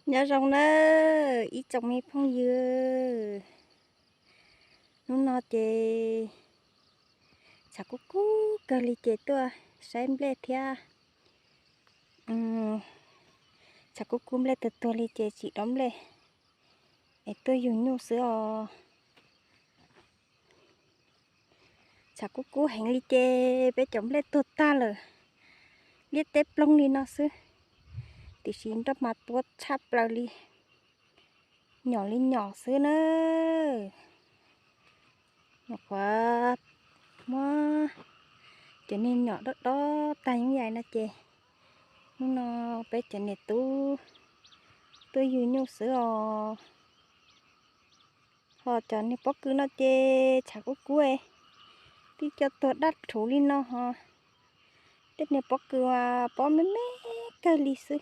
Nyob zoo nawb ib tsoom me phooj ywg. Hnub no ces tshav kub kub kawg li ces tuaj saib nplej thiab. Tshav kub kub nplej tuag tuag li ces tsis dob nplej es tuaj yug nyuj xwb os. Tshav kub kub heev li ces peb cov nplej tuag tag lawm, liab teb ploog li no xwb, tiam sis nroj mas tuab tshaj plaws li, nyom li nyom xwb na. Nyuam qhuav muab cov niag nyom dob dob tag yooj yim no ces hnub no peb cov niam tub tuaj yug nyuj xwb os. Ho cov niag pob kws no ces tshav kub kub twb coj tuag daj rhuv li no ho. Tej niag pob kws mas pob me me kawg li xwb.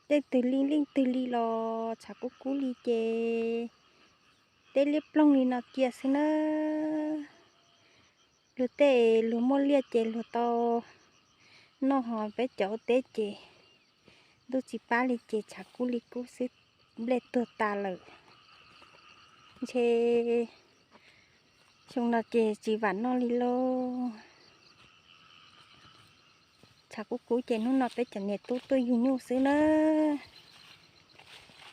Tej twg li leej twg li los tshav kub kub li ces teb liab ploog li no cia xwb na. Luag tej luag muaj liaj ces luag tau noj ho peb cov ua teb ces ntuj tsis pab li ces tshav kub li kub xwb, nplej tuag tas lawm. Ntshe xyoo no ces tsis vam noj li lauj. Tshav kub kub ces hnub no peb cov niam tub tuaj yug nyuj xwb na.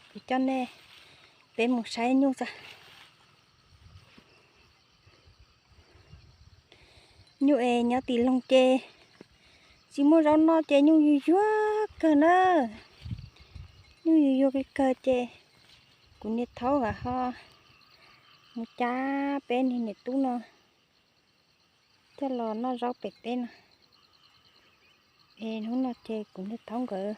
Kuv coj nej peb mus saib nyuj tso. Nyuj es nyob tim loog ces tsis muaj zaub noj ces nyuj yuag yuag kawg na. Nyuj yuag yuag kawg ces kuv niag thaub nkawd ho mus cab peb niag niam tub no coj los noj zaub pem teb no. Es hnub no ces kuv niag thaub nkawd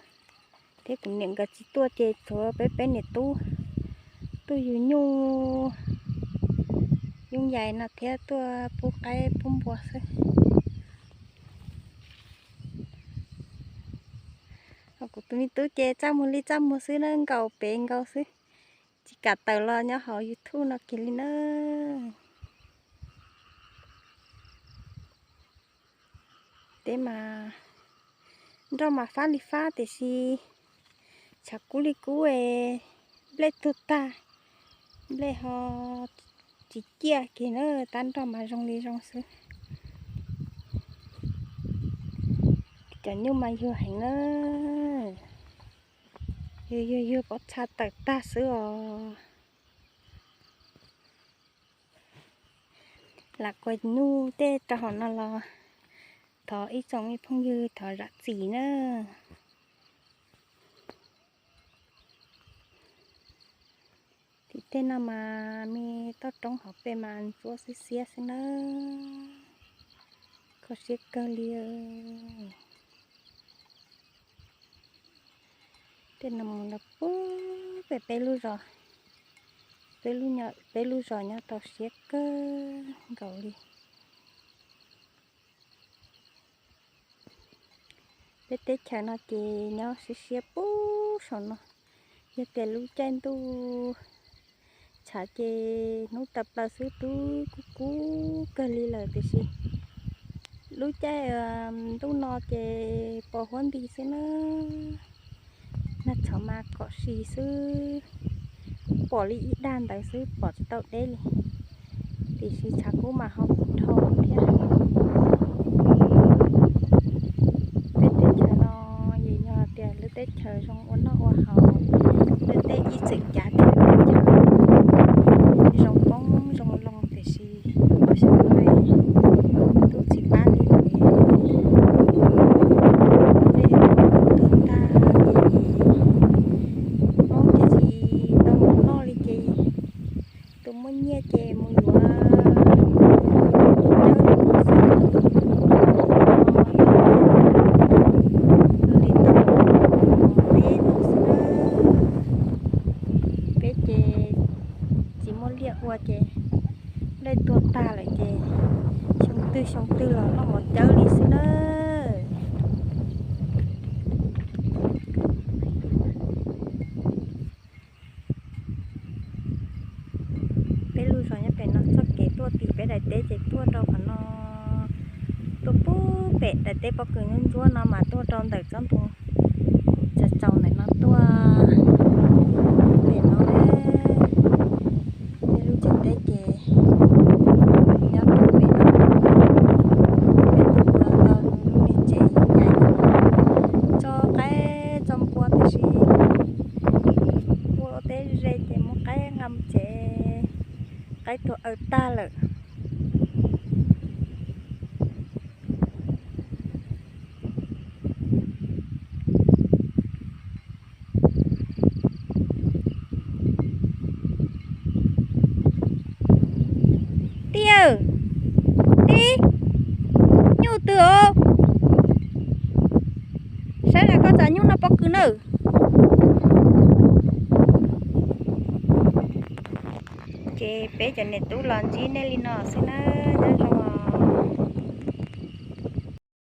thiab kuv niam nkawd tsis tuaj ces tsuav peb peb niam tub tuaj yug nyuj yooj yim no thiab tuaj pub qaib pub npua xwb. Kuv tus me tub ces txaj muag li txaj muag xwb na, nkaus pem nkaus xwb, tsis kam tawm los nyob hauv YouTube no kiag li na. Teb mas nroj mas fab li fab tiam sis tshav kub li kub es nplej tuag tag, nplej ho tsis ciaj kiag na, tab nroj mas zoo li zoo xwb. Cov nyuj mas yuag heev na, yuag yuag yuag pob txha tawm tag xwb os. Lam kua nyuj tej rau hauv no los thov ib tsoom me phooj ywg thov zam txim na. Tim tej no mas me toj roob hauv pes mas ntsuab xiab xiab xwb na, kho siab kawg li. Tej no mus los puag pem peb lub zos, peb lub zos nyob tau siab kawg nkaus li. Peb teb chaws no ces nyob siab siab puag saum no. Yog tias lub caij ntuj tshav ces hnub tawm plaws xwb twb kub kub kawg li lawm tiam sis lub caij ntuj no ces pos huab nti xwb na. Nag tshauv mas kom si xwb, pom li ib dag ntawd xwb pom tsis tau deb li, tiam sis tshav kub mas ho kub dhau thiab. Peb teb chaws no yog tias lub teb chaws zoo ua noj ua haus, lub teb ib txwm cav tias lub teb chaws zoo poob zoo loo tiam sis xyov no tub tsis pab li lawm, nplej tuag tag, Hmoob ces tsis tau mus noj li ces tus muaj nyiaj ces mus yuav cawb li xwb, li tau teb noj xwb na. Peb ces tsis muaj liaj ua ces nplej tuag tag lawm ces xyoo twg xyoo twg los noj mov cawb li xwb na. Peb lub zos nyob pem no, txoj kev tuaj tim peb daim teb ces tuaj rau qhov no, tuaj puag pem Daim teb pob kws ntsuab ntsuab no mas tuaj rau ntawm tsob ntoo tsaus tsaus ntawm no tuaj pem no. Peb lub tsev teb ces nyob rau pem no. Peb tus ua tau lub niag tsev nyaim no tso qaib tso npua tiam sis ua teb ze ces muab qaib nqa mus tsev, qaib tuag aw tag lawm. Tij aw, tij, nyuj twg os? Saib na koj tsa nyuj noj pob kws nawb. Ces peb cov niam tub los ntsib nej li no xwb na, nyob